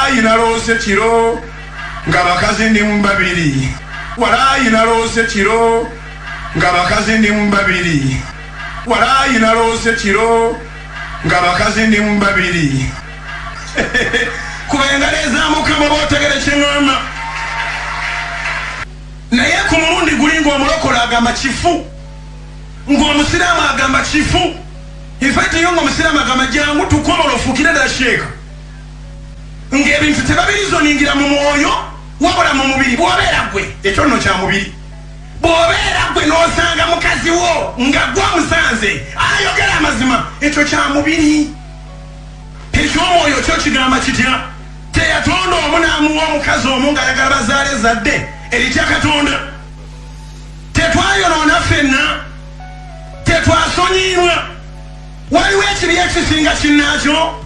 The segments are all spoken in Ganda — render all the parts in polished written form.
Walaayi naloose kiro nga bakazi ndi mu babiri. Walaayi naloose kiro nga bakazi ndi mu babiri. Walaayi naloose kiro nga bakazi ndi mu babiri. Kuba engalo eza Mukama oba otegere kyeŋŋamba. Naye ku mulundi guli ng'omulokole agamba kifu, ng'omusiraamu agamba kifu. In fact yo ng'omusiraamu agamba jangu tukomola ofuukire ddala sheeka. Ng'ebintu tebabirizoningira mu mwoyo wabula mu mubiri. Bw'obeera ggwe, ekyo nno kya mubiri. Bw'obeera ggwe n'osanga mukazi wo nga gwe omusanze ayogera amazima, ekyo kya mubiri. Eky'omwoyo kyo kigamba kitya? Teyatonda omu n'amuwa omukazi omu ng'ayagala bazaale ezzadde eritya Katonda? Tetwayonoona ffenna? Tetwasonyiyibwa? Waliwo ekibi ekisinga kinnaakyo?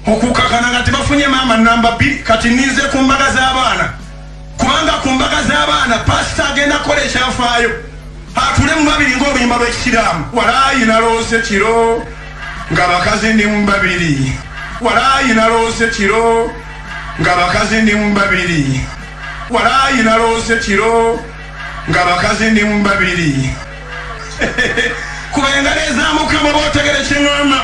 Okukakana nga tebafunye maama namba 2. Kati nninze ku mbaga z'abaana, kubanga ku mbaga z'abaana pasita agenda kukola ekyafaayo, atule mu babiri ng'oluyimba lw'ekisiraamu. Walaayi naloose kiro nga bakazi ndi mu babiri. Walaayi naloose kiro nga bakazi ndi mu babiri. Walaayi naloose kiro nga bakazi ndi mu babiri. Kuba engalo eza Mukama oba otegere kyeŋŋamba.